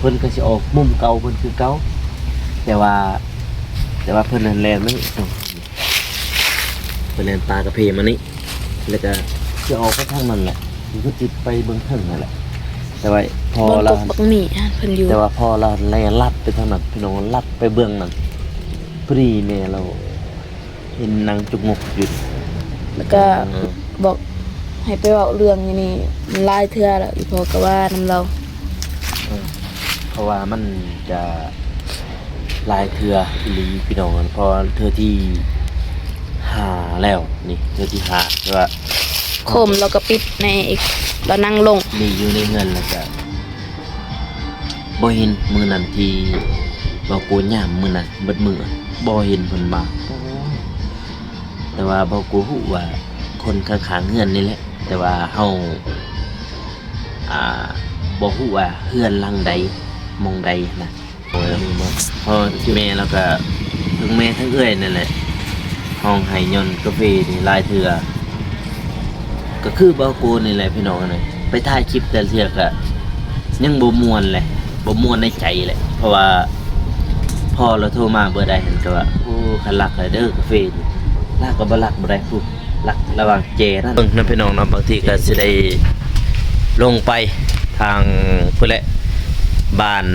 ເພິ່ນກໍຊິອອກມຸມເກົ່າເພິ່ນຄືເກົ່າ ແຕ່ວ່າ ແຕ່ວ່າເພິ່ນນັ້ນແລ່ນມານີ້ ເພິ່ນແລ່ນປ່າກາເຟມານີ້ ແລ້ວກໍຊິອອກໄປທາງນັ້ນແຫຼະ ຄືຊິໄປເບື້ອງເທິງນັ້ນແຫຼະ ແຕ່ວ່າພໍ່ລາວ ເບິ່ງກົກບັກໝີ່ຫັ້ນເພິ່ນຢູ່ ແຕ່ວ່າພໍ່ລາວແລ່ນລັດໄປທາງນັ້ນ ພີ່ນ້ອງ ລັດໄປເບື້ອງນັ້ນ ພໍດີແມ່ລາວ ເຫັນນັ່ງຈຸກງຸກຢູ່ ແລ້ວກໍ ເອີ ບອກໃຫ້ໄປເວົ້າເລື່ອງຢູ່ນີ້ ມັນຫຼາຍເທື່ອແລ້ວ ອີ່ພໍ່ກໍວ່ານຳລາວ ເອີ ເພາະວ່າມັນຈະຫຼາຍເທື່ອອີ່ຫຼີພີ່ນ້ອງ ເພາະເທື່ອທີຫ້າແລ້ວ ນີ້ເທື່ອທີຫ້າ ແຕ່ວ່າ ຄົມ ລາວກໍປິດໃນອີກ ລາວນັ່ງລົງ ນີ້ຢູ່ໃນເຮືອນ ແລ້ວກໍ ບໍ່ເຫັນ ມື້ນັ້ນທີ່ເວົ້າໂກຍາມມື້ນັ້ນເບິດມື້ ບໍ່ເຫັນເພິ່ນມາ ແຕ່ວ່າເວົ້າໂກຍຮູ້ວ່າຄົນຂ້າງໆເຮືອນນີ້ແຫຼະ ແຕ່ວ່າເຮົາ ອ່າ ບໍ່ຮູ້ວ່າເຮືອນຫຼັງໃດ ໝ່ອງໃດຫັ້ນນະ ເພາະແມ່ລາວກະ ທັງແມ່ທັງເອື້ອຍນັ້ນແຫຼະ ຮ້ອງໄຫ້ຍ້ອນກາເຟນີ້ຫຼາຍເທື່ອ ກໍຄືເບົາໂກນີ້ແຫຼະພີ່ນ້ອງເອີຍ ໄປຖ່າຍຄລິບແຕ່ລະເທື່ອກະຍັງບໍ່ມ່ວນແຫຼະ ບໍ່ມ່ວນໃນໃຈແຫຼະ ເພາະວ່າພໍ່ລາວໂທມາເບີໃດຫັ້ນກະວ່າ ໂອ້ ຄັນລັກແລ້ວເດີກາເຟນີ້ ລາວກໍບໍ່ລັກບໍ່ໄດ້ພຸ້ນ ລັກລະຫວ່າງແຈນັ້ນ ເບິ່ງນຳພີ່ນ້ອງເນາະ ບາງທີກໍຊິໄດ້ລົງໄປທາງພຸ້ນແຫຼະ ບ້ານ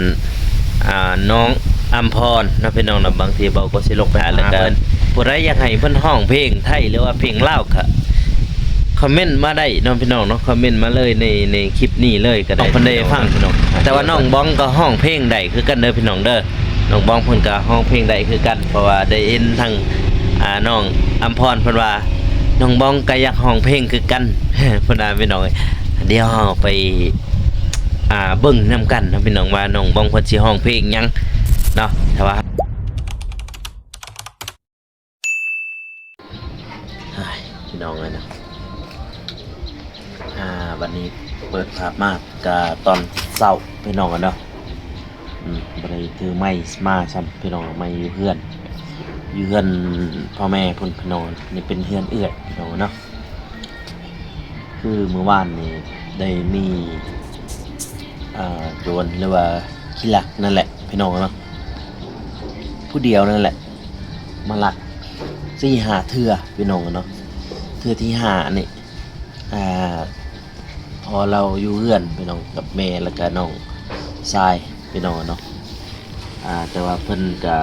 ອ່າ ນ້ອງອຳພອນເນາະພີ່ນ້ອງເນາະ ບາງທີເບົາກໍຊິລົງໄປຫາ ແລ້ວກໍ ອ່າ ເພິ່ນ ຜູ້ໃດຢາກໃຫ້ເພິ່ນຮ້ອງເພງໄທ ຫຼືວ່າເພງລາວ ກໍຄອມເມັນມາໄດ້ເນາະພີ່ນ້ອງເນາະ ຄອມເມັນມາເລີຍໃນ ໃນຄລິບນີ້ເລີຍກໍໄດ້ ເພິ່ນໄດ້ຟັງພີ່ນ້ອງ ແຕ່ວ່ານ້ອງບອງກໍຮ້ອງເພງໄດ້ຄືກັນເດີພີ່ນ້ອງເດີ ນ້ອງບອງເພິ່ນກໍຮ້ອງເພງໄດ້ຄືກັນ ເພາະວ່າໄດ້ເຫັນທາງ ອ່າ ນ້ອງອຳພອນເພິ່ນວ່າ ນ້ອງບອງກໍຢາກຮ້ອງເພງຄືກັນ ເພິ່ນວ່າພີ່ນ້ອງເອີຍ ດຽວເຮົາໄປ ອ່າ ເບິ່ງນຳກັນເນາະພີ່ນ້ອງວ່າ ນ້ອງບອງເພິ່ນຊິຮ້ອງເພງຫຍັງເນາະ ຖ້າວ່າ ອ້າຍ ພີ່ນ້ອງເອີຍເນາະ ອ່າ ບັດນີ້ເປີດພາບມາກະຕອນເຊົ້າພີ່ນ້ອງເອີຍເນາະ ອືມ ບໍ່ໄດ້ຖືໄມມາຊ້ຳພີ່ນ້ອງ ໄມຢູ່ເຮືອນ ຢູ່ເຮືອນພໍ່ແມ່ພຸ້ນພີ່ນ້ອງ ນີ້ເປັນເຮືອນເອື້ອຍພີ່ນ້ອງເນາະ ຄືມື້ວານນີ້ໄດ້ມີ ອ່າ ໂຈນ ຫຼືວ່າຂີ້ລັກນັ້ນແຫຼະພີ່ນ້ອງເນາະ ຜູ້ດຽວນັ້ນແຫຼະ ມາລັກສີ່ຫ້າເທື່ອພີ່ນ້ອງເນາະ ເທື່ອທີຫ້ານີ້ ອ່າ ພໍ່ລາວຢູ່ເຮືອນພີ່ນ້ອງ ກັບແມ່ ແລ້ວກະນ້ອງຊາຍພີ່ນ້ອງເນາະ ອ່າ ແຕ່ວ່າເພິ່ນກະ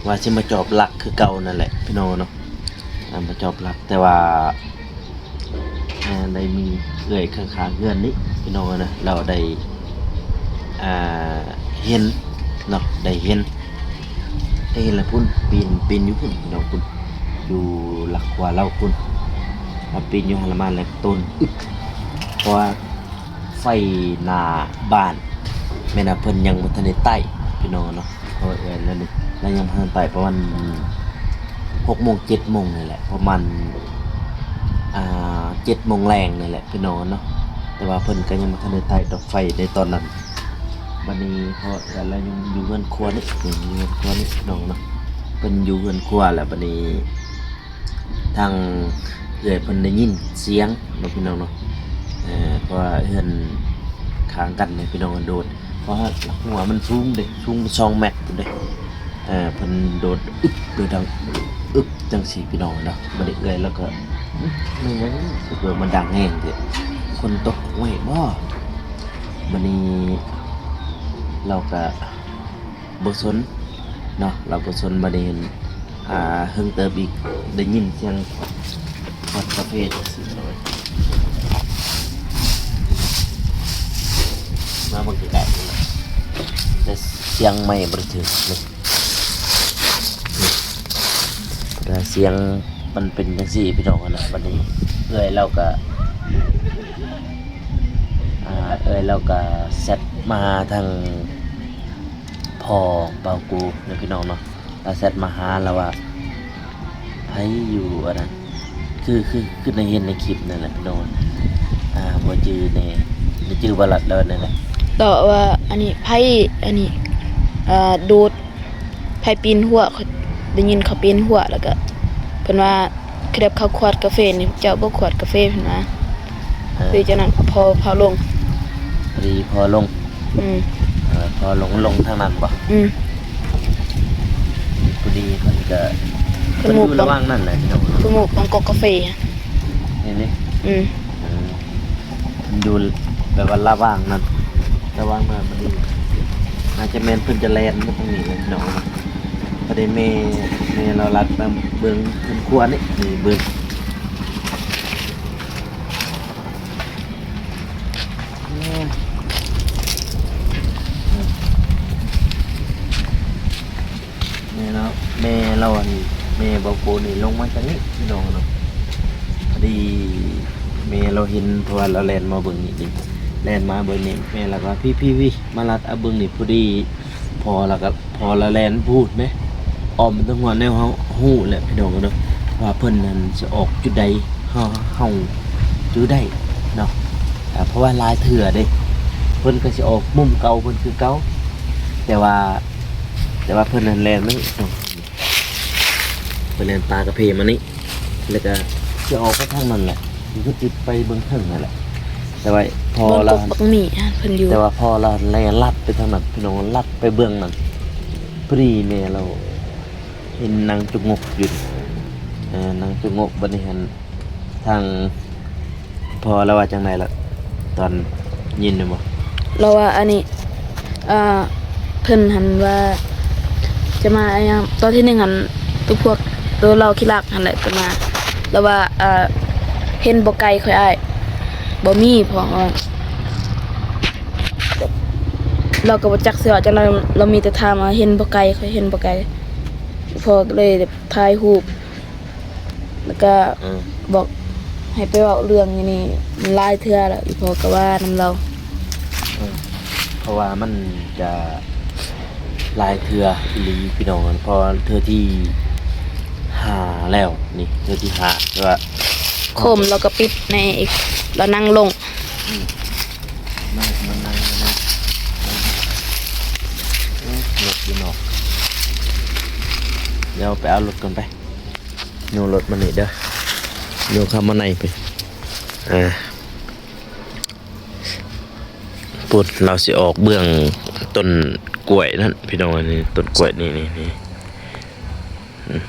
ວ່າຊິມາຈອບລັກຄືເກົ່ານັ້ນແຫຼະພີ່ນ້ອງເນາະ ອ່າ ມາຈອບລັກ ແຕ່ວ່າ ອ່າ ໄດ້ມີເອື້ອຍຂ້າງໆເຮືອນນີ້ພີ່ນ້ອງເນາະ ລາວໄດ້ ອ່າ ເຫັນເນາະ ໄດ້ເຫັນ ໄດ້ເຫັນແລ້ວພຸ້ນ ປີນ ປີນຢູ່ພຸ້ນພີ່ນ້ອງ ພຸ້ນ ຢູ່ຫຼັກຂົວລາວພຸ້ນ ມາປີນຢູ່ຫັ້ນລະ ມາແລ້ວໂຕນອຶດ ເພາະວ່າ ໄຟໜ້າບ້ານ ແມ່ນວ່າເພິ່ນຍັງບໍ່ທັນໄດ້ໄຕ້ພີ່ນ້ອງເນາະ ເພາະວ່າເອື້ອຍລາວນີ້ ລາວຍັງບໍ່ທັນໄຕ້ ປະມານຫົກໂມງເຈັດໂມງນີ້ແຫຼະ ປະມານ ອ່າ ເຈັດໂມງແລງນີ້ແຫຼະພີ່ນ້ອງເນາະ ແຕ່ວ່າເພິ່ນກໍຍັງບໍ່ທັນໄດ້ໄຕ້ດອກໄຟໃນຕອນນັ້ນ ບັດນີ້ເພາະວ່າເອື້ອຍລາວຍັງຢູ່ເຮືອນຄົວນີ້ ຢູ່ເຮືອນຄົວນີ້ພີ່ນ້ອງເນາະ ເພິ່ນຢູ່ເຮືອນຄົວແລ້ວ ບັດນີ້ ທາງເອື້ອຍເພິ່ນໄດ້ຍິນສຽງເນາະພີ່ນ້ອງເນາະ ເອີ ເພາະວ່າເຮືອນຂ້າງກັນເດ້ພີ່ນ້ອງ ໂດດ ເພາະວ່າຫົວມັນສູງເດ້ ສູງສອງແມັດພຸ້ນເດ້ ເອີ ເພິ່ນໂດດອຶບ ໂດດດັງອຶບຈັ່ງຊີ້ພີ່ນ້ອງເນາະ ບັດນີ້ເອື້ອຍລາວກໍ ແມ່ນຫຍັງຄືວ່າມັນດັງແຮງແທ້ ຄົນຕົກໄມ້ບໍ ບັດນີ້ລາວກໍ ບໍ່ສົນເນາະ ລາວບໍ່ສົນ ບັດນີ້ ອ່າ ເຫິງເຕີບອີກ ໄດ້ຍິນສຽງຂວດ ຂວດກາເຟ ມາເບິ່ງໃກ້ໆ ແຕ່ສຽງໄມ້ບໍ່ໄດ້ຖືກເລີຍ ແຕ່ສຽງມັນເປັນຈັ່ງຊີ້ພີ່ນ້ອງ ຫັ້ນນະ ບັດນີ້ເອື້ອຍລາວກະ ອ່າ ເອື້ອຍລາວກະແຊັດມາຫາທາງ ພໍ່ບ່າວກູເນາະພີ່ນ້ອງເນາະ ລາວແຊັດມາຫາ ລາວວ່າ ໃຜຢູ່ອັນນັ້ນ ຄື ຄື ຄືໄດ້ເຫັນໃນຄລິບນັ້ນແຫຼະພີ່ນ້ອງ ອ່າ ບໍ່ຈື່ແນ່ ບໍ່ຈື່ວ່າລັດແລ້ວນັ້ນແຫຼະ ຕອບວ່າ ອັນນີ້ ໃຜ ອັນນີ້ ອ່າ ໂດດ ໃຜປີນຮົ້ວ ໄດ້ຍິນເຂົາປີນຮົ້ວ ແລ້ວກະເພິ່ນວ່າ ຄືແບບເຂົາຂວດກາເຟນີ້ ເຈົ້າບໍ່ຂວດກາເຟ ເພິ່ນວ່າ ເອີ ຄືຈັ່ງນັ້ນ ພໍ ພໍລົງ ພໍດີພໍລົງ ອືມ ເອີ ພໍລົງ ລົງທາງນັ້ນບໍ່? ອືມ ພໍດີເພິ່ນກໍ ເພິ່ນຢູ່ລະຫວ່າງນັ້ນແຫຼະພີ່ນ້ອງ ເພິ່ນໝູກຂອງກົກກາເຟ ນີ້ນີ້ ອືມ ເອີ ເພິ່ນຢູ່ແບບວ່າລະຫວ່າງນັ້ນ ລະຫວ່າງນັ້ນພໍດີ ອາດຈະແມ່ນເພິ່ນຈະແລ່ນມາທາງນີ້ແຫຼະພີ່ນ້ອງ ພໍດີແມ່ ແມ່ລາວລັດມາເບິ່ງເຮືອນຄົວນີ້ ນີ້ເບິ່ງ. ແມ່ລາວ ແມ່ລາວອັນ ແມ່ບ່າວໂກນີ້ລົງມາຈາກນີ້ພີ່ນ້ອງເນາະ ພໍດີແມ່ລາວເຫັນ ເພາະວ່າລາວແລ່ນມາເບິ່ງນີ້ ແລ່ນມາເບິ່ງນີ້ ແມ່ລາວກໍ ພີ້ໆ ມາລັດເອົາເບິ່ງນີ້ ພໍດີພໍ່ລາວກໍ ພໍ່ລາວແລ່ນພູດເດ້ ອ້ອມໄປທາງຫົວແນວເຮົາຮູ້ແຫຼະພີ່ນ້ອງເນາະ ວ່າເພິ່ນນັ້ນຊິອອກຈຸດໃດ ເຮົາ ເຮົາຈື່ໄດ້ເນາະ ເພາະວ່າຫຼາຍເທື່ອເດ້ ເພິ່ນກໍຊິອອກມຸມເກົ່າເພິ່ນຄືເກົ່າ ແຕ່ວ່າ ແຕ່ວ່າເພິ່ນນັ້ນແລ່ນມານີ້ ເພິ່ນແລ່ນປ່າກາເຟມານີ້ ແລ້ວກໍຊິອອກໄປທາງນັ້ນແຫຼະ ຄືຊິໄປເບື້ອງເທິງຫັ້ນແຫຼະ ແຕ່ວ່າພໍ່ລາວ ເບິ່ງກົກບັກໝີ່ຫັ້ນເພິ່ນຢູ່ ແຕ່ວ່າພໍ່ລາວແລ່ນລັດໄປທາງນັ້ນ ພີ່ນ້ອງ ລັດໄປເບື້ອງນັ້ນ ພໍດີແມ່ລາວເຫັນນັ່ງຈຸງງົກຢູ່ ເອີ ນັ່ງຈຸງງົກ ບັດນີ້ຫັ້ນ ທາງພໍ່ລາວວ່າຈັ່ງໃດລະ ຕອນຍິນແມ່ນບໍ່? ລາວວ່າອັນນີ້ ອ່າ ເພິ່ນຫັ້ນວ່າຈະມາຫຍັງ ຕອນທີໜຶ່ງຫັ້ນ ໂຕພວກ ໂຕລາວຂີ້ລັກຫັ້ນແຫຼະຈະມາ ລາວວ່າ ອ່າ ເຫັນບໍ່ໄກຂ້ອຍອ້າຍ ບໍ່ມີ ເພາະວ່າ ລາວກໍບໍ່ຈັກຊິເວົ້າຈັ່ງໃດ ລາວມີແຕ່ຖາມວ່າເຫັນບໍ່ໄກ ຂ້ອຍເຫັນບໍ່ໄກ ພໍ່ກໍເລີຍແບບຖ່າຍຮູບ ແລ້ວກໍ ເອີ ບອກໃຫ້ໄປເວົ້າເລື່ອງນີ້ ມັນຫຼາຍເທື່ອແລ້ວ ອີ່ພໍ່ກໍວ່ານຳລາວ ເອີ ເພາະວ່າມັນຈະຫຼາຍເທື່ອອີ່ຫຼີພີ່ນ້ອງ ເພາະເທື່ອທີຫ້າແລ້ວນີ້ ເທື່ອທີຫ້າ ແຕ່ວ່າ ໂຄມລາວກໍປິດໃນອີກ ລາວນັ່ງລົງ ອືມ ມາ ມານັ່ງ ມານັ່ງ ໂອ້ ລົດຢູ່ນອກ ດຽວໄປເອົາລົດກ່ອນໄປ. ໂຍນລົດມານີ້ເດີ ໂຍນເຂົ້າມາໃນພຸ້ນ ອ່າ ພຸ້ນ ລາວຊິອອກເບື້ອງຕົ້ນກ້ວຍນັ້ນ ພີ່ນ້ອງ ອັນນີ້ຕົ້ນກ້ວຍນີ້ ນີ້ ນີ້ ອືມ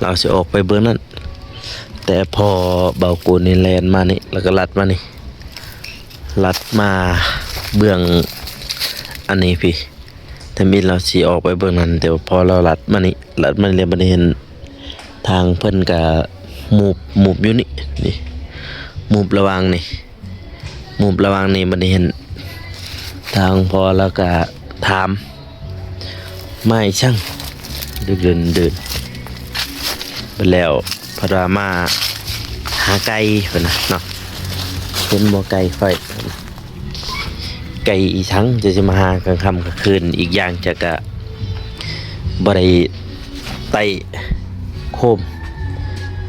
ລາວຊິອອກໄປເບື້ອງນັ້ນ ແຕ່ພໍບ່າວໂກນີ້ແລ່ນມານີ້ ແລ້ວກໍລັດມານີ້ ລັດມາເບື້ອງອັນນີ້ພີ້ ທຳອິດລາວຊິອອກໄປເບື້ອງນັ້ນ ແຕ່ວ່າພໍລາວລັດມານີ້ ລັດມານີ້ແລ້ວ ບັດນີ້ເຫັນທາງເພິ່ນກະໝູບ ໝູບຢູ່ນີ້ ນີ້ ໝູບລະຫວ່າງນີ້ ໝູບລະຫວ່າງນີ້ ບັດນີ້ເຫັນທາງພໍ່ລາວກະຖາມ ມາອີ່ສັງ ດຶກເດີນໆ ບັດແລ້ວ ເພິ່ນວ່າມາຫາໄກ່ ເພິ່ນວ່າເນາະ ເຫັນບໍ່ໄກ່ຂ້ອຍ ໄກ່ອີ່ສັງ ຈະ ຈະມາຫາກາງຄ່ຳກາງຄືນ ອີກຢ່າງຈະກະບໍ່ໄດ້ໄຕ້ໂຄມ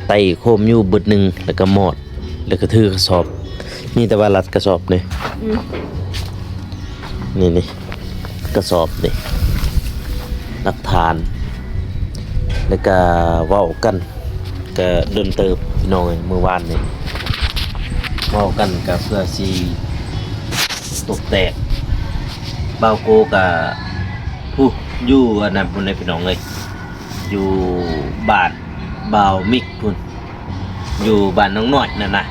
ໄຕ້ໂຄມຢູ່ບຶດໜຶ່ງ ແລ້ວກະມອດ ແລ້ວກະຖືກະສອບ ມີແຕ່ວ່າລັດກະສອບນີ້ ອືມ ນີ້ ນີ້ ກະສອບນີ້ ຫຼັກຖານ ແລ້ວກະເວົ້າກັນ ກະດົນເຕີບພີ່ນ້ອງເອີຍ ມື້ວານນີ້ ເວົ້າກັນກະເພື່ອຊິຕົກແຕກ ບ່າວໂກກະ ຜູ້ ຢູ່ອັນນັ້ນພຸ້ນເດ້ພີ່ນ້ອງເອີຍ ຢູ່ບ້ານບ່າວມິກພຸ້ນ ຢູ່ບ້ານໜອງນ້ອຍນັ້ນນະ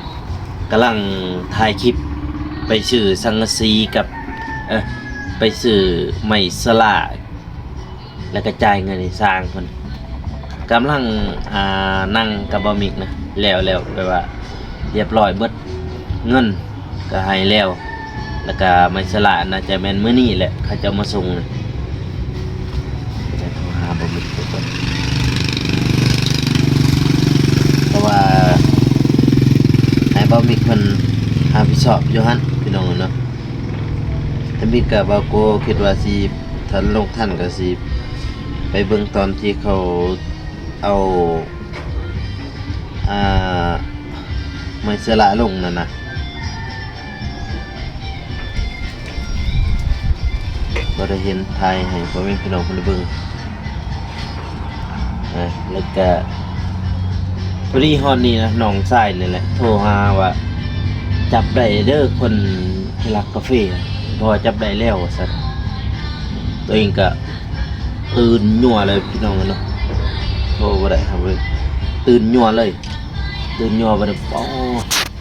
ກຳລັງຖ່າຍຄລິບໄປຊື້ສັງກະສີກັບ ເອີ ໄປຊື້ໄມ້ສະຫຼາ ແລ້ວກໍຈ່າຍເງິນໃຫ້ຊ່າງເພິ່ນ ກຳລັງ ອ່າ ນັ່ງກັບບ່າວມິກນະ ແລ້ວ ແລ້ວແບບວ່າຮຽບຮ້ອຍເບິດ ເງິນກໍໃຫ້ແລ້ວ ແລ້ວກໍໄມ້ສະຫຼາ ໜ້າຈະແມ່ນມື້ນີ້ແຫຼະ ເຂົາເຈົ້າມາສົ່ງນະ ຈະໂທຫາບ່າວມິກກ່ອນ ເພາະວ່າໃຫ້ບ່າວມິກເພິ່ນຮັບຜິດຊອບຢູ່ຫັ້ນ ພີ່ນ້ອງເນາະ ທຳອິດກໍບ່າວໂກຄິດວ່າຊິ ຖ້າລົງທັນກໍຊິໄປເບິ່ງຕອນທີ່ເຂົາເອົາ ອ່າ ໄມ້ສະຫຼາລົງນັ້ນນະ ບໍ່ໄດ້ເຫັນ ຖ່າຍໃຫ້ພໍ່ແມ່ພີ່ນ້ອງເພິ່ນໄດ້ເບິ່ງ ອ່າ ແລ້ວກະພໍດີຮອດນີ້ນະ ນ້ອງຊາຍນີ້ແຫຼະໂທຫາວ່າ ຈັບໄດ້ເດີຄົນທີ່ລັກກາເຟ ພໍຈັບໄດ້ແລ້ວວ່າຊັ້ນ. ຕົວເອງກະຕື່ນຍົວເລີຍພີ່ນ້ອງເອີຍເນາະ, ໂທບໍ່ໄດ້ ເຮົາເລີຍຕື່ນຍົວເລີຍ, ຕື່ນຍົວບັດນີ້ ໂອ້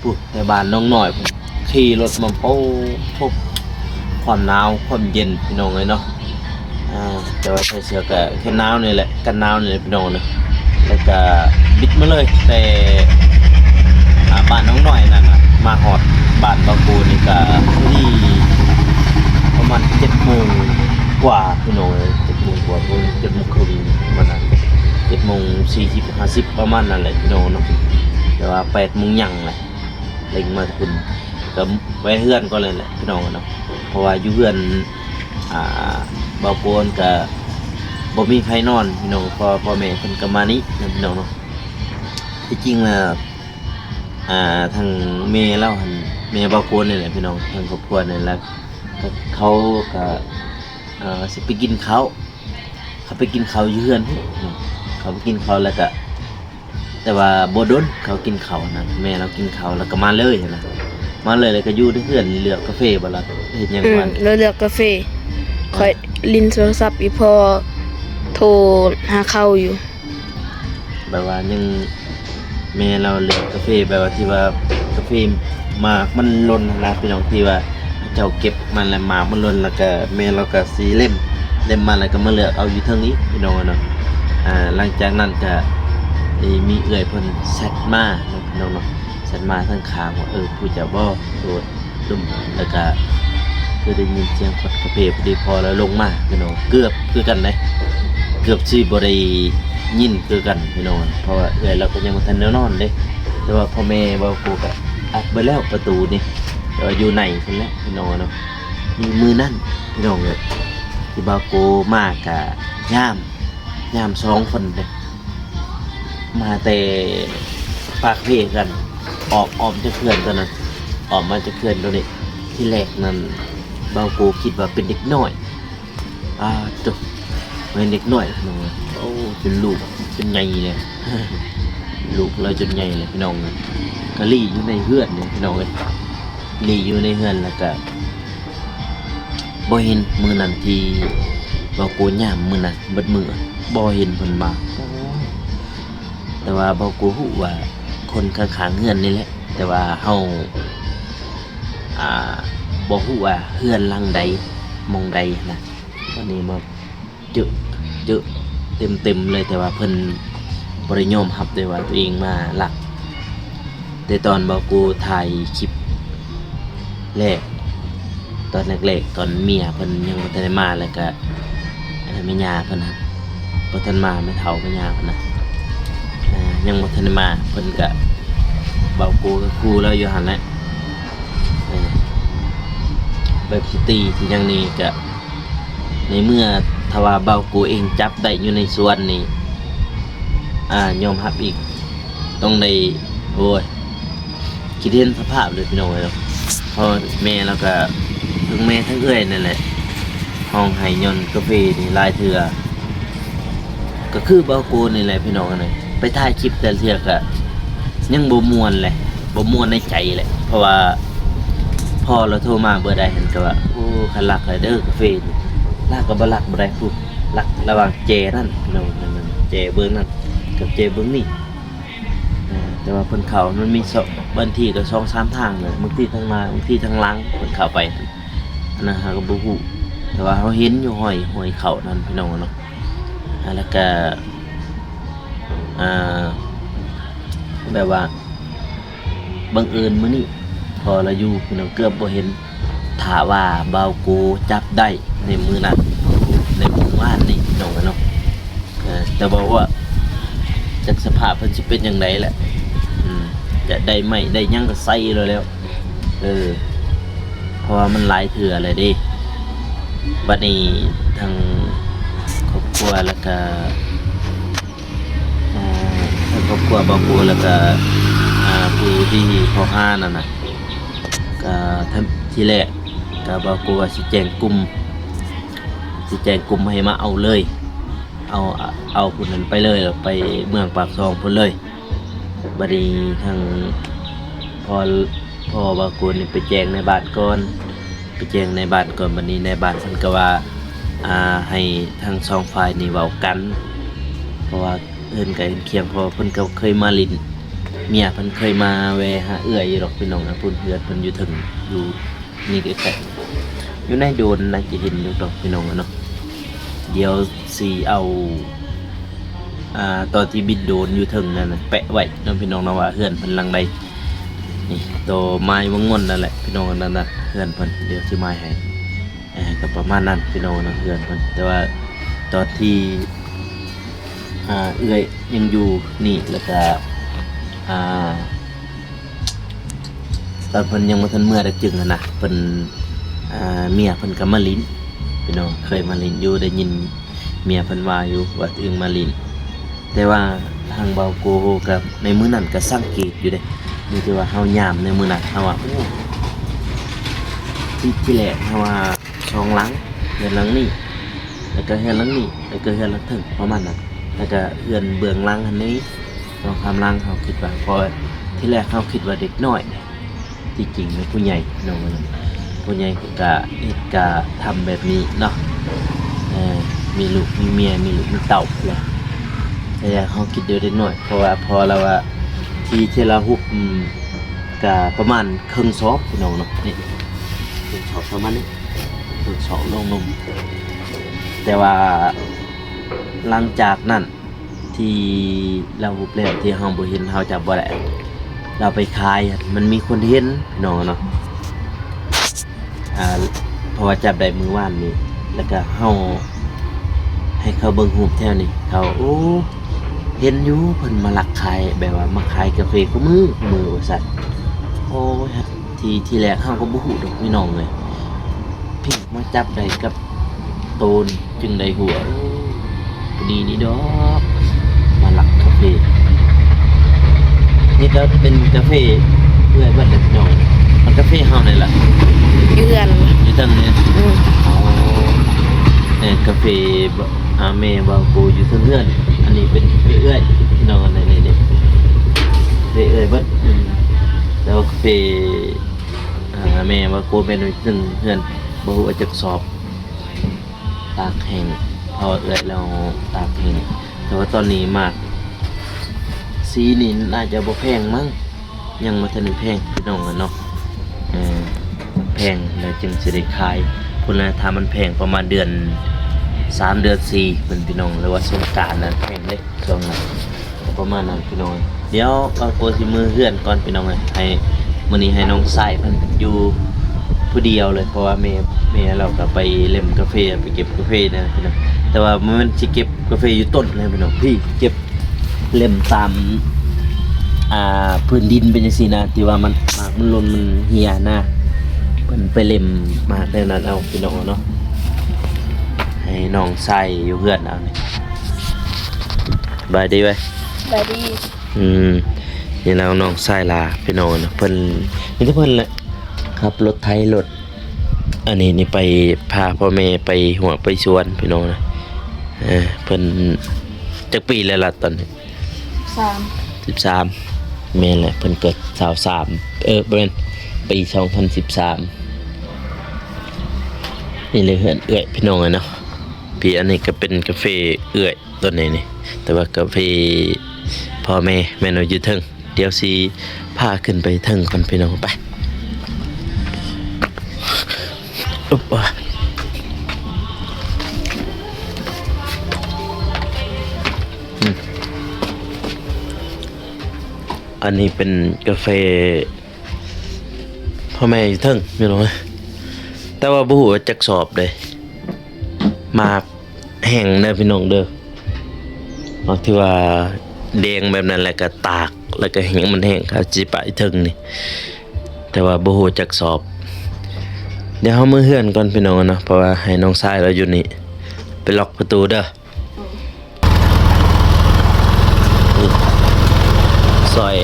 ພຸ້ນແຕ່ບ້ານໜອງນ້ອຍພຸ້ນ ຂີ່ລົດມາ ໂອ້ ໂທ້ ຄວາມໜາວຄວາມເຢັນພີ່ນ້ອງເອີຍເນາະ. ອ່າ ແຕ່ວ່າໃສ່ເສື້ອກະແຂນໜາວນີ້ແຫຼະ ກັນໜາວນີ້ແຫຼະພີ່ນ້ອງເອີຍ, ແລ້ວກະບິດມາເລີຍ ແຕ່ ອ່າ ບ້ານໜອງນ້ອຍນັ້ນນະ ມາຮອດບ້ານບ່າວໂກນີ້ກະພໍດີປະມານເຈັດໂມງກວ່າພີ່ນ້ອງເອີຍ, ເຈັດໂມງກວ່າ ເຈັດໂມງເຄິ່ງປະມານນັ້ນ, ເຈັດໂມງສີ່ສິບ ຫ້າສິບ ປະມານນັ້ນແຫຼະພີ່ນ້ອງເນາະ. ແຕ່ວ່າແປດໂມງຫຍັງແຫຼະ ເລັ່ງມາພຸ້ນ ກະແວ່ເຮືອນກ່ອນເລີຍແຫຼະພີ່ນ້ອງເນາະ, ເພາະວ່າຢູ່ເຮືອນ ອ່າ ບ່າວໂກນກະບໍ່ມີໃຜນອນພີ່ນ້ອງ, ພໍ່ ພໍ່ແມ່ເພິ່ນກະມານີ້ນະພີ່ນ້ອງເນາະ. ທີ່ຈິງລະ ອ່າ ທາງແມ່ລາວຫັ້ນ ແມ່ບ່າວໂກນນີ້ແຫຼະພີ່ນ້ອງ, ທາງຄອບຄົວນີ້ລະ ເຂົາກະ ເອີ ຊິໄປກິນເຂົ້າ, ເຂົາໄປກິນເຂົ້າຢູ່ເຮືອນພຸ້ນ, ເຂົາໄປກິນເຂົ້າແລ້ວກະ ແຕ່ວ່າບໍ່ດົນເຂົາກິນເຂົ້າຫັ້ນນະ, ແມ່ລາວກິນເຂົ້າແລ້ວກໍມາເລີຍຫັ້ນນະ, ມາເລີຍແລ້ວກໍຢູ່ໃນເຮືອນເລືອກກາເຟບໍ່ລະ ເຮັດຫຍັງ ອືມ ວ່າ ເລີຍເລືອກກາເຟ. ຂ້ອຍຫຼິ້ນໂທລະສັບ ອີ່ພໍ່ໂທຫາເຂົາຢູ່ ແບບວ່າຍັງ ແມ່ລາວເລືອກກາເຟ ແບບວ່າທີ່ວ່າກາເຟໝາກມັນຫຼົ່ນຫັ້ນນະພີ່ນ້ອງ, ທີ່ວ່າ ເຂົາເຈົ້າເກັບມັນແລ້ວ ໝາກມັນຫຼົ່ນ ແລ້ວກະແມ່ລາວກະຊິເລັມ ເລັມມາແລ້ວກະມາເລືອກເອົາຢູ່ເທິງອີກພີ່ນ້ອງເນາະ. ອ່າ ຫຼັງຈາກນັ້ນກະ ເອີ ມີເອື້ອຍເພິ່ນແຊັດມາເນາະພີ່ນ້ອງເນາະ, ແຊັດມາທາງຂ້າງວ່າ ເອີ ຜູ້ເຈົ້າບໍ່ ໂດດ ແລ້ວກະຄືໄດ້ຍິນສຽງຂອດກາເຟ ພໍດີພໍ່ລາວລົງມາພີ່ນ້ອງ, ເກືອບຄືກັນເດ້ ເກືອບຊິບໍ່ໄດ້ຍິນຄືກັນພີ່ນ້ອງ, ເພາະວ່າເອື້ອຍລາວກະຍັງບໍ່ທັນໄດ້ນອນເດ້. ແຕ່ວ່າພໍ່ແມ່ບ່າວໂກກະອັດເບິດແລ້ວປະຕູນີ້ ແຕ່ວ່າຢູ່ໃນພຸ້ນແຫຼະພີ່ນ້ອງເນາະ. ມີມື້ນັ້ນພີ່ນ້ອງເອີຍ ທີ່ບ່າວໂກມາກະຍາມ ຍາມສອງຄົນເດ້ ມາແຕ່ປາກເພກັນ ອອກ ອອກຈາກເຮືອນຕອນນັ້ນ ອອກມາຈາກເຮືອນໂຕນີ້. ທີແລກນັ້ນບ່າວໂກຄິດວ່າເປັນເດັກນ້ອຍ ອາ ໂຕ ແມ່ນເດັກນ້ອຍພີ່ນ້ອງເອີຍ, ໂອ້ ຈົນລູກຈົນໃຫຍ່ແລ້ວ ລູກລາວຈົນໃຫຍ່ແລ້ວພີ່ນ້ອງເອີຍ. ກະຫຼີ້ຢູ່ໃນເຮືອນນີ້ພີ່ນ້ອງເອີຍ ຫຼີ້ຢູ່ໃນເຮືອນ ແລ້ວກະບໍ່ເຫັນ. ມື້ນັ້ນທີ່ບ່າວໂກຍາມມື້ນັ້ນເບິດມື້ ບໍ່ເຫັນເພິ່ນມາ. ແຕ່ວ່າບ່າວໂກຮູ້ວ່າຄົນຂ້າງໆເຮືອນນີ້ແຫຼະ, ແຕ່ວ່າເຮົາ ອ່າ ບໍ່ຮູ້ວ່າເຮືອນຫຼັງໃດ ໝ່ອງໃດຫັ້ນນະ. ບາດນີ້ມາ ເຈີ ເຈີເຕັມໆເລີຍ, ແຕ່ວ່າເພິ່ນບໍ່ໄດ້ຍອມຮັບເດ້ວ່າຕົວເອງມາລັກ. ແຕ່ຕອນບ່າວໂກຖ່າຍຄລິບແລກ ຕອນແລກໆ ຕອນເມຍເພິ່ນຍັງບໍ່ທັນໄດ້ມາ ແລ້ວກະ ເອີ ແມ່ຍ່າເພິ່ນຫັ້ນບໍ່ທັນມາ, ແມ່ເຖົ້າແມ່ຍ່າເພິ່ນນະ ເອີ ຍັງບໍ່ທັນໄດ້ມາ, ເພິ່ນກະ ບ່າວໂກກະຂູ່ລາວຢູ່ຫັ້ນແຫຼະ ເອີ ແບບຊິຕີຊິຫຍັງນີ້ກະ ໃນເມື່ອຖ້າວ່າບ່າວໂກເອງຈັບໄດ້ຢູ່ໃນສວນນີ້ ອ່າ ຍອມຮັບອີກ ຕ້ອງໄດ້ ໂອ້ຍ ຄິດເຫັນສະພາບເລີຍພີ່ນ້ອງເອີຍເນາະ. ພໍ່ແມ່ລາວກະ ທັງແມ່ທັງເອື້ອຍນັ້ນແຫຼະ ຮ້ອງໄຫ້ຍ້ອນກາເຟນີ້ຫຼາຍເທື່ອ. ກະຄືບ່າວໂກນີ້ແຫຼະພີ່ນ້ອງເອີຍ, ໄປຖ່າຍຄລິບແຕ່ລະເທື່ອກະຍັງບໍ່ມ່ວນແຫຼະ ບໍ່ມ່ວນໃນໃຈແຫຼະ ເພາະວ່າພໍ່ລາວໂທມາເບີໃດຫັ້ນກະວ່າ ໂອ້ ຄັນລັກແລ້ວເດີກາເຟນີ້ ລາວກະບໍ່ລັກບໍ່ໄດ້ພຸ້ນ, ລັກລະຫວ່າງແຈນັ້ນພີ່ນ້ອງ, ແຈເບື້ອງນັ້ນກັບແຈເບື້ອງນີ້. ແຕ່ວ່າເພິ່ນເຂົ້າມັນມີສອງ ບາງທີກະສອງສາມທາງເລີຍ, ບາງທີທາງໜ້າ ບາງທີທາງຫຼັງເພິ່ນເຂົ້າໄປ. ອັນນັ້ນເຮົາກະບໍ່ຮູ້ ແຕ່ວ່າເຮົາເຫັນຢູ່ຫ້ອຍ ຫ້ອຍເຂົ້ານັ້ນພີ່ນ້ອງເນາະ. ອ່າ ແລ້ວກະ ອ່າ ແບບວ່າ ບັງເອີນມື້ນີ້ພໍລະຢູ່ພີ່ນ້ອງ ເກືອບບໍ່ເຫັນ. ຖ້າວ່າບ່າວໂກຈັບໄດ້ໃນມື້ນັ້ນ ໃນມື້ວານນີ້ພີ່ນ້ອງເນາະ ເອີ ແຕ່ບໍ່ວ່າຈັກສະພາບເພິ່ນຊິເປັນຈັ່ງໃດແຫຼະ ອືມ ຈະໄດ້ໄມ້ໄດ້ຫຍັງກະໃສ່ໂລດແລ້ວ ເອີ ເພາະວ່າມັນຫຼາຍເທື່ອແລ້ວເດ້. ບາດນີ້ທາງຄອບຄົວແລ້ວກະ ອ່າ ທາງຄອບຄົວບ່າວໂກ ແລ້ວກະ ອ່າ ຜູ້ທີ່ເຂົ້າຫານັ້ນນະ ກະ ທີແລກກະບ່າວໂກວ່າຊິແຈ້ງກຸ່ມ ຊິແຈ້ງກຸ່ມໃຫ້ມາເອົາເລີຍ ເອົາ ເອົາຜູ້ນັ້ນໄປເລີຍ ແລ້ວໄປເມືອງປາກຊ່ອງພຸ້ນເລີຍ. ບາດນີ້ທາງພໍ່ ພໍ່ບ່າວໂກນີ້ໄປແຈ້ງໃນບ້ານກ່ອນ ໄປແຈ້ງນາຍບ້ານກ່ອນ. ບັດນີ້ນາຍບ້ານເພິ່ນກໍວ່າ ອ່າ ໃຫ້ທັງສອງຝ່າຍນີ້ເວົ້າກັນ ເພາະວ່າເຮືອນໃກ້ເຮືອນຄຽງ ເພາະວ່າເພິ່ນກໍເຄີຍມາຫຼິ້ນ ເມຍເພິ່ນເຄີຍມາແວ່ຫາເອື້ອຍຢູ່ດອກພີ່ນ້ອງ. ພຸ້ນເຮືອນເພິ່ນຢູ່ເທິງ ຢູ່ນີ້ໃກ້ໆ ຢູ່ໃນໂດຣນໜ້າຈະເຫັນຢູ່ດອກພີ່ນ້ອງເນາະ. ດຽວຊິເອົາ ອ່າ ຕອນທີ່ບິນໂດຣນຢູ່ເທິງນັ້ນນະ ແປະໄວ້ເນາະພີ່ນ້ອງເນາະ ວ່າເຮືອນເພິ່ນຫຼັງໃດ. ນີ້ ໂຕໄມ້ວງງອນນັ້ນແຫຼະພີ່ນ້ອງ ອັນນັ້ນນະເຮືອນເພິ່ນ ດຽວຊິໝາຍໃຫ້. ເອີ ກໍປະມານນັ້ນພີ່ນ້ອງເນາະ ເຮືອນເພິ່ນ. ແຕ່ວ່າຕອນທີ່ ອ່າ ເອື້ອຍຍັງຢູ່ນີ້ ແລ້ວກະ ອ່າ ຕອນເພິ່ນຍັງບໍ່ທັນເມືອດັກຈຶ່ງຫັ້ນນະ ເພິ່ນ ອ່າ ເມຍເພິ່ນກໍມາຫຼິ້ນພີ່ນ້ອງ ເຄີຍມາຫຼິ້ນຢູ່ ໄດ້ຍິນເມຍເພິ່ນວ່າຢູ່ວ່າຕົວເອງມາຫຼິ້ນ. ແຕ່ວ່າທາງບ່າວໂກກໍໃນມື້ນັ້ນກໍສັງເກດຢູ່ເດ້ ມີແຕ່ວ່າເຮົາຍາມໃນມື້ນັ້ນ ເຮົາວ່າ ໂອ້ ທີ່ ທີ່ແລກເຮົາວ່າສອງຫຼັງ ເຮືອນຫຼັງນີ້ ແລ້ວກໍເຮືອນຫຼັງນີ້ ແລ້ວກໍເຮືອນຫຼັງເທິງ ປະມານນັ້ນ ແລ້ວກໍເຮືອນເບື້ອງຫຼັງຫັ້ນນີ້ ສອງສາມຫຼັງ ເຮົາຄິດວ່າ ເພາະທີ່ແລກເຮົາຄິດວ່າເດັກນ້ອຍ ທີ່ຈິງແມ່ນຜູ້ໃຫຍ່ເນາະ ຜູ້ໃຫຍ່ກໍເຮັດກະທຳແບບນີ້ເນາະ ເອີ ມີລູກມີເມຍ ມີລູກມີເຕົ້າແຫຼະ. ແຕ່ເຮົາຄິດເດີເດັກນ້ອຍ ເພາະວ່າພໍລາວວ່າທີ່ ທີ່ລາວຮຸບ ອືມ ກະປະມານເຄິ່ງສອບພີ່ນ້ອງເນາະ ນີ້ເຄິ່ງສອບປະມານນີ້ ເຄິ່ງສອບລົງ ແຕ່ວ່າຫຼັງຈາກນັ້ນ ທີ່ລາວຮຸບແລ້ວ ທີ່ເຮົາບໍ່ເຫັນ ເຮົາຈຳບໍ່ໄດ້ ລາວໄປຂາຍ ມັນມີຄົນເຫັນພີ່ນ້ອງເນາະ ອ່າ ເພາະວ່າຈັບໄດ້ມື້ວານນີ້ ແລ້ວກະເຮົາໃຫ້ເຂົາເບິ່ງຮູບແຖວນີ້ ເຂົາ ໂອ້ ເຫັນຢູ່ ເພິ່ນມາລັກຂາຍ ແບບວ່າມາຂາຍກາເຟຄູ່ມື້ ຄູ່ມື້ວ່າຊັ້ນ. ໂອ້ຍ ທີ່ ທີ່ແລກເຮົາກໍບໍ່ຮູ້ດອກພີ່ນ້ອງເອີຍ ເພິ່ນມາຈັບໄດ້ກັບໂຕນ ຈຶ່ງໄດ້ຮູ້ວ່າ ໂອ້ ບໍ່ດີນີ້ດອກ ມາລັກກາເຟ. ນີ້ກໍເປັນກາເຟເອື້ອຍເພິ່ນເດ້ພີ່ນ້ອງ ມັນກາເຟເຮົານີ້ລະ ຢູ່ເຮືອນ ຢູ່ເທິງນີ້ ອືມ ອໍ ແມ່ນກາເຟ ອ່າ ແມ່ບ່າວໂກຢູ່ເທິງເຮືອນ. ອັນນີ້ເປັນເອື້ອຍພີ່ນ້ອງ ອັນນີ້ ນີ້ ນີ້ ເອື້ອຍເບິດ ອືມ ແລ້ວກາເຟ ອ່າ ແມ່ວ່າໂກແມ່ນໜ້ອຍໜຶ່ງເຮືອນ ບໍ່ຮູ້ວ່າຈັກສອບ ຕາກແຫ້ງ ເພາະວ່າເອື້ອຍລາວຕາກແຫ້ງ. ແຕ່ວ່າຕອນນີ້ໝາກຊີນີ້ໜ້າຈະບໍ່ແພງມັ້ງ ຍັງບໍ່ທັນໄດ້ແພງພີ່ນ້ອງເນາະ ເອີ ແພງແລ້ວຈຶ່ງຊິໄດ້ຂາຍພຸ້ນລະ. ຖ້າມັນແພງປະມານເດືອນສາມ ເດືອນສີ່ພຸ້ນພີ່ນ້ອງ ຫຼືວ່າສົງການນະແພງເດ້ ຊ່ວງນັ້ນ ປະມານນັ້ນພີ່ນ້ອງ. ດຽວບ່າວໂກຊິເມືອເຮືອນກ່ອນພີ່ນ້ອງເອີຍ ໃຫ້ ມື້ນີ້ໃຫ້ນ້ອງຊາຍເພິ່ນຢູ່ຜູ້ດຽວເລີຍ ເພາະວ່າແມ່ ແມ່ລາວກໍໄປເລັມກາເຟ ໄປເກັບກາເຟນະພີ່ນ້ອງ. ແຕ່ວ່າບໍ່ແມ່ນຊິເກັບກາເຟຢູ່ຕົ້ນນະພີ່ນ້ອງ ພີ້ເກັບເລັມຕາມ ອ່າ ພື້ນດິນເປັນຈັ່ງຊີ້ນະ ທີ່ວ່າມັນ ໝາກມັນຫຼົ່ນ ມັນເຫ່ຍນະ ເພິ່ນໄປເລັມໝາກແນວນັ້ນເອົາພີ່ນ້ອງເນາະ. ໃຫ້ນ້ອງຊາຍຢູ່ເຮືອນເອົານີ້ ສະບາຍດີເວີຍ ສະບາຍດີ. ອືມ ນີ້ລາວນ້ອງຊາຍລາພີ່ນ້ອງເນາະ ເພິ່ນ ມີແຕ່ເພິ່ນແຫຼະ ຂັບລົດໄຖລົດ ອັນນີ້ນີ້ໄປພາພໍ່ແມ່ໄປຮົ້ວໄປສວນພີ່ນ້ອງເນາະ. ເອີ ເພິ່ນຈັກປີແລ້ວລະຕອນນີ້? ສາມ ສິບສາມ ແມ່ນແຫຼະ ເພິ່ນເກີດຊາວສາມ ເອີ ບໍ່ແມ່ນ ປີສອງພັນສິບສາມ. ນີ້ເລີຍເຮືອນເອື້ອຍພີ່ນ້ອງເອີຍເນາະ ພີ້ ອັນນີ້ກໍເປັນກາເຟເອື້ອຍ ຕົວນີ້ນີ້ ແຕ່ວ່າກາເຟພໍ່ແມ່ແມ່ນວ່າຢູ່ເທິງ. ດຽວຊິພາຂຶ້ນໄປເທິງກ່ອນພີ່ນ້ອງ ໄປ. ອຶບ ອືມ ອັນນີ້ເປັນກາເຟພໍ່ແມ່ຢູ່ເທິງພີ່ນ້ອງເອີຍ ແຕ່ວ່າບໍ່ຮູ້ວ່າຈັກສອບເດ້ ໝາກ ແຫ້ງເດີພີ່ນ້ອງເດີ ໝາກທີ່ວ່າແດງແບບນັ້ນ ແລ້ວກໍຕາກ ແລ້ວກໍແຫ້ງ ມັນແຫ້ງ ເຂົາຊິປະເທິງນີ້ ແຕ່ວ່າບໍ່ຮູ້ຈັກສອບ. ດຽວເຮົາເມືອເຮືອນກ່ອນພີ່ນ້ອງເນາະ ເພາະວ່າໃຫ້ນ້ອງຊາຍລາວຢູ່ນີ້ ໄປລັອກປະຕູເດີ. ນີ້ ຊ່ອຍ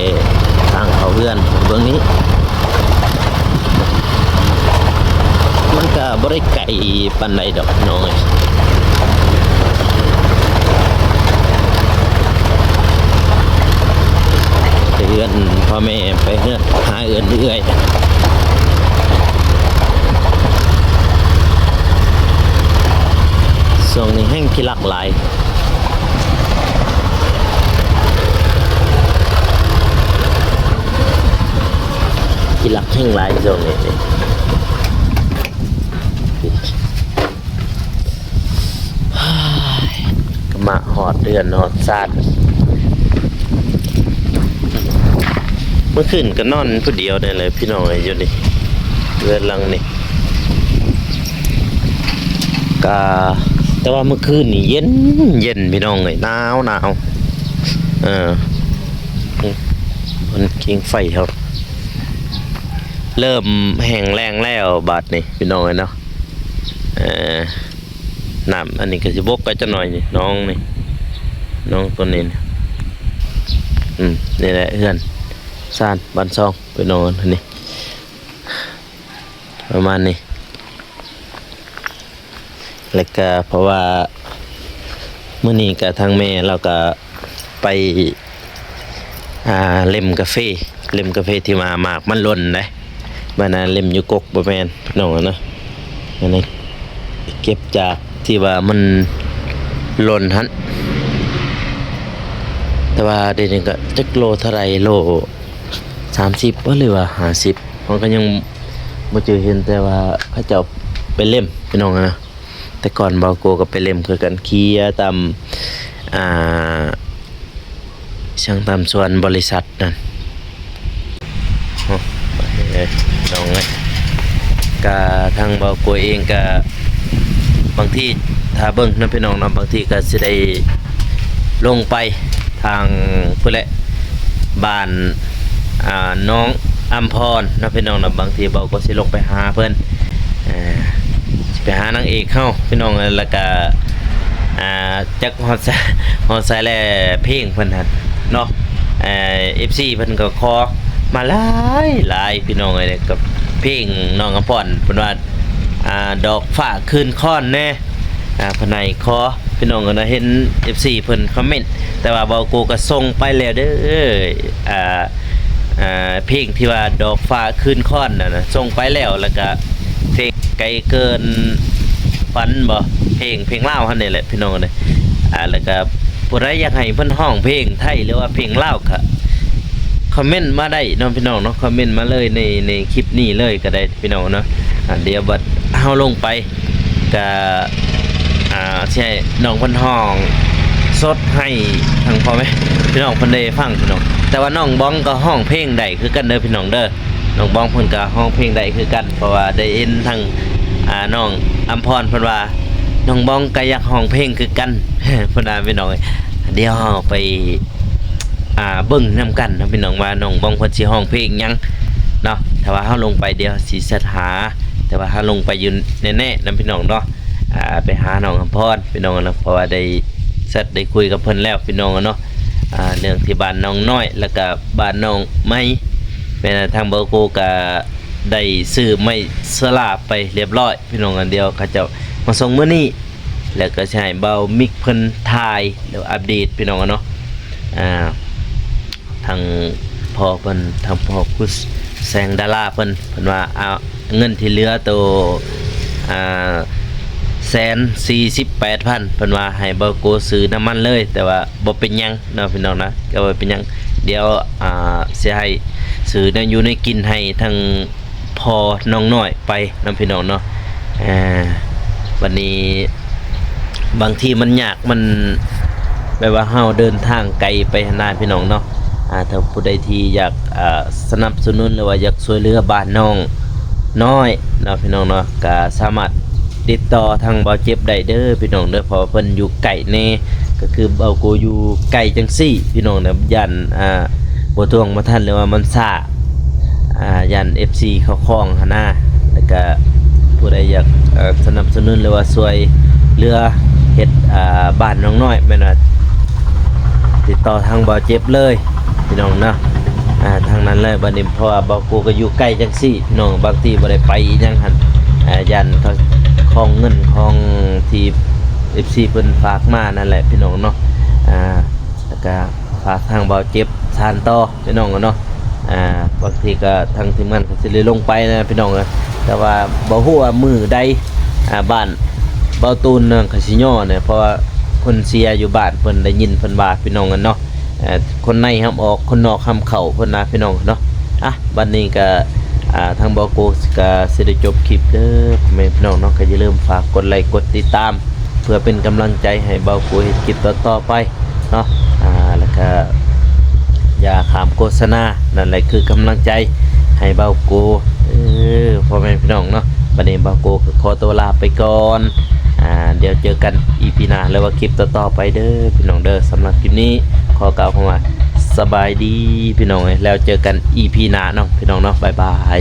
ທາງເຂົ້າເຮືອນເບິ່ງນີ້ ມັນກະບໍ່ໄດ້ໄກປານໃດດອກນ້ອງເອີຍ ແຕ່ເຮືອນພໍ່ແມ່ໄປເຮືອນ ຫາເອື້ອຍ ເອື້ອຍ ຂີ້ລັກຫຼາຍ ຂີ້ລັກແຮງຫຼາຍຊ່ວງນີ້. ກະມາຮອດເຮືອນຮອດຊານ. ເມື່ອຄືນກະນອນຜູ້ດຽວນີ້ແຫຼະພີ່ນ້ອງເອີຍ ຢູ່ນີ້ ເຮືອນຫຼັງນີ້. ກະ ແຕ່ວ່າມື້ຄືນນີ້ເຢັນ ເຢັນພີ່ນ້ອງເອີຍ ໜາວ ໜາວ. ເອີ ມັນກິ່ງໄຟເຮົາເລີ່ມແຫ້ງແລ້ງແລ້ວບາດນີ້ພີ່ນ້ອງເອີຍເນາະ. ເອີ ນ້ຳອັນນີ້ກະຊິບົກໄປຈັກໜ້ອຍນີ້ ໜອງນີ້ ໜອງໂຕນີ້. ອືມ ນີ້ແຫຼະເຮືອນຊານບ້ານຊ່ອງພີ່ນ້ອງເອີຍ ນີ້ ປະມານນີ້. ແລ້ວກະເພາະວ່າມື້ນີ້ກະທາງແມ່ລາວກະໄປ ອ່າ ເລັມກາເຟ ເລັມກາເຟທີ່ວ່າໝາກມັນຫຼົ່ນເດ້. ບາດນັ້ນເລັມຢູ່ກົກ ບໍ່ແມ່ນພີ່ນ້ອງເນາະ. ອັນນີ້ເກັບຈາກທີ່ວ່າມັນຫຼົ່ນຫັ້ນ. ແຕ່ວ່າດຽວນີ້ກະຈັກໂລເທົ່າໃດ ໂລສາມສິບບໍ່ ຫຼືວ່າຫ້າສິບ ເຮົາກະຍັງບໍ່ຈື່ເຫັນ. ແຕ່ວ່າເຂົາເຈົ້າໄປເລັມພີ່ນ້ອງເນາະ. ແຕ່ກ່ອນເບົາໂກກະໄປເລັມຄືກັນ ເຄຍຕາມ ອ່າ ຊ່າງຕາມສວນບໍລິສັດນັ້ນ. ໂອ້ ພີ່ນ້ອງເອີຍ ກະທາງເບົາໂກເອງກະ ບາງທີຖ້າເບິ່ງນຳພີ່ນ້ອງເນາະ ບາງທີກະຊິໄດ້ລົງໄປທາງພຸ້ນແຫຼະ ບ້ານ ອ່າ ນ້ອງອຳພອນເນາະພີ່ນ້ອງເນາະ. ບາງທີເບົາໂກຊິລົງໄປຫາເພິ່ນ ເອີ ຊິໄປຫານາງເອກເຮົາພີ່ນ້ອງເອີຍ. ແລ້ວກະ ອ່າ ຈັກຮອດ ຮອດໃສແລ້ວ ເພງເພິ່ນຫັ້ນເນາະ. ເອີ ເອັຟຊີເພິ່ນກະຂໍມາຫຼາຍໆ ພີ່ນ້ອງເອີຍ ກັບເພງນ້ອງອຳພອນ ເພິ່ນວ່າ ອ່າ ດອກຟ້າຄືນຄ້ອນແດ່ ອ່າ ເພິ່ນໃຫ້ຂໍ ພີ່ນ້ອງເອີຍເນາະ. ເຫັນເອັຟຊີເພິ່ນຄອມເມັນ ແຕ່ວ່າເບົາໂກກະສົ່ງໄປແລ້ວເດີ ອ່າ ອ່າ ເພງທີ່ວ່າດອກຟ້າຄືນຄ້ອນນັ້ນນະ ສົ່ງໄປແລ້ວ. ແລ້ວກະເພງໄກເກີນຝັນບໍ ເພງ ເພງລາວຫັ້ນນີ້ແຫຼະພີ່ນ້ອງເອີຍ. ອ່າ ແລ້ວກະຜູ້ໃດຢາກໃຫ້ເພິ່ນຮ້ອງເພງໄທ ຫຼືວ່າເພງລາວກະຄອມເມັນມາໄດ້ເນາະພີ່ນ້ອງເນາະ ຄອມເມັນມາເລີຍໃນ ໃນຄລິບນີ້ເລີຍກະໄດ້ພີ່ນ້ອງເນາະ. ອ່າ ດຽວບັດເຮົາລົງໄປ ກະ ອ່າ ຊິໃຫ້ນ້ອງເພິ່ນຮ້ອງສົດໃຫ້ທາງພໍ່ແມ່ພີ່ນ້ອງເພິ່ນໄດ້ຟັງພີ່ນ້ອງ. ແຕ່ວ່ານ້ອງບອງກະຮ້ອງເພງໄດ້ຄືກັນເດີພີ່ນ້ອງເດີ ນ້ອງບອງເພິ່ນກະຮ້ອງເພງໄດ້ຄືກັນ ເພາະວ່າໄດ້ເຫັນທາງ ອ່າ ນ້ອງອຳພອນເພິ່ນວ່າ ນ້ອງບອງກະຢາກຮ້ອງເພງຄືກັນ ເພິ່ນວ່າພີ່ນ້ອງເອີຍ. ດຽວເຮົາໄປ ອ່າ ເບິ່ງນຳກັນເນາະພີ່ນ້ອງ ວ່ານ້ອງບອງເພິ່ນຊິຮ້ອງເພງຫຍັງເນາະ. ຖ້າວ່າເຮົາລົງໄປ ດຽວຊິເສິດຫາ ແຕ່ວ່າເຮົາລົງໄປຢູ່ແນ່ໆນຳພີ່ນ້ອງເນາະ ອ່າ ໄປຫານ້ອງອຳພອນພີ່ນ້ອງເນາະ ເພາະວ່າໄດ້ແຊັດໄດ້ຄຸຍກັບເພິ່ນແລ້ວພີ່ນ້ອງເນາະ. ອ່າ ເລື່ອງທີ່ບ້ານໜອງນ້ອຍ ແລ້ວກະບ້ານໜອງໃໝ່ ແມ່ນທາງເບົາໂກກະໄດ້ຊື້ໄມ້ສະຫຼາບໄປລຽບຮ້ອຍພີ່ນ້ອງ. ດຽວເຂົາເຈົ້າມາສົ່ງມື້ນີ້ ແລ້ວກະຊິໃຫ້ບ່າວມິກເພິ່ນຖ່າຍ ຫຼືອັບເດດພີ່ນ້ອງເນາະ. ອ່າ ທາງພໍ່ເພິ່ນ ທາງພໍ່ຄຸດແສງດາລາເພິ່ນ ເພິ່ນວ່າ ອ່າ ເງິນທີ່ເຫຼືອໂຕ ອ່າ ແສນສີ່ສິບແປດພັນ ເພິ່ນວ່າໃຫ້ບ່າວໂກຊື້ນຳມັນເລີຍ ແຕ່ວ່າບໍ່ເປັນຫຍັງເນາະພີ່ນ້ອງນະ ກະບໍ່ເປັນຫຍັງ. ດຽວ ອ່າ ຊິໃຫ້ຊື້ແນວຢູ່ແນວກິນໃຫ້ທາງ ພໍ່ນ້ອງນ້ອຍໄປນຳພີ່ນ້ອງເນາະ. ເອີ ບັດນີ້ບາງທີມັນຍາກ ມັນແບບວ່າເຮົາເດີນທາງໄກໄປຫັ້ນນະພີ່ນ້ອງເນາະ. ອ່າ ຖ້າຜູ້ໃດທີ່ຢາກ ອ່າ ສະໜັບສະໜູນ ຫຼືວ່າຢາກຊ່ວຍເຫຼືອບ້ານນ້ອງນ້ອຍເນາະພີ່ນ້ອງເນາະ ກະສາມາດຕິດຕໍ່ທາງບ່າວເຈັບໄດ້ເດີພີ່ນ້ອງເດີ ເພາະວ່າເພິ່ນຢູ່ໃກ້ແດ່ ກະຄືບ່າວໂກຢູ່ໃກ້ຈັ່ງຊີ້ພີ່ນ້ອງເດີ ຢ້ານ ອ່າ ບໍ່ທວງບໍ່ທັນ ຫຼືວ່າມັນຊ້າ ອ່າ ຢ້ານເອັຟຊີເຂົາຄ້ອງຫັ້ນນາ. ແລ້ວກະຜູ້ໃດຢາກ ເອີ ສະໜັບສະໜູນ ຫຼືວ່າຊ່ວຍເຫຼືອເຮັດ ອ່າ ບ້ານນ້ອງນ້ອຍ ແມ່ນວ່າຕິດຕໍ່ທາງບ່າວເຈັບເລີຍພີ່ນ້ອງເນາະ. ອ່າ ທາງນັ້ນເລີຍ ບັດນີ້ ເພາະວ່າບ່າວໂກກະຢູ່ໃກ້ຈັ່ງຊີ້ພີ່ນ້ອງ ບາງທີບໍ່ໄດ້ໄປອີ່ຫຍັງຫັ້ນ ອ່າ ຢ້ານເຂົາ ຂອງເງິນຂອງທີ່ເອັຟຊີເພິ່ນຝາກມານັ້ນແຫຼະພີ່ນ້ອງເນາະ. ອ່າ ແລ້ວກະ ຝາກທາງບ່າວເຈັບສານຕໍ່ພີ່ນ້ອງເນາະ. ອ່າ ບາງທີກະທາງທີມງານກະຊິໄດ້ລົງໄປນະພີ່ນ້ອງເອີຍ ແຕ່ວ່າບໍ່ຮູ້ວ່າມື້ໃດ ອ່າ ບ້ານ ເບົາຕູນເນາະ ກະຊິຍໍ້ແຫຼະ ເພາະວ່າຄົນເຊຍຢູ່ບ້ານເພິ່ນໄດ້ຍິນເພິ່ນວ່າ ພີ່ນ້ອງເອີຍເນາະ ເອີ ຄົນໃນຫ້າມອອກ ຄົນນອກຫ້າມເຂົ້າ ເພິ່ນວ່າ ພີ່ນ້ອງເນາະ. ອ່ະ ບັດນີ້ກະ ອ່າ ທາງເບົາໂກກະຊິໄດ້ຈົບຄລິບເດີ ພໍ່ແມ່ພີ່ນ້ອງເນາະ. ກະຢ່າລືມຝາກກົດໄລກ໌ ກົດຕິດຕາມ ເພື່ອເປັນກຳລັງໃຈໃຫ້ເບົາໂກກເຮັດຄລິບຕໍ່ໆໄປເນາະ ອ່າ ແລ້ວກະຢ່າຂ້າມໂຄສະນາ ນັ້ນແຫຼະຄືກຳລັງໃຈໃຫ້ເບົາໂກກ ເອີ ພໍ່ແມ່ພີ່ນ້ອງເນາະ. ບັດນີ້ເບົາໂກກະຂໍຕົວລາໄປກ່ອນ ອ່າ ດຽວເຈີກັນອີພີໜ້າ ຫຼືວ່າຄລິບຕໍ່ໆໄປເດີ ພີ່ນ້ອງເດີ. ສຳລັບຄລິບນີ້ຂໍກ່າວຄຳວ່າ ສະບາຍດີ ພີ່ນ້ອງເອີຍ ແລ້ວເຈີກັນອີພີໜ້າເນາະ ພີ່ນ້ອງເນາະ ບາຍບາຍ.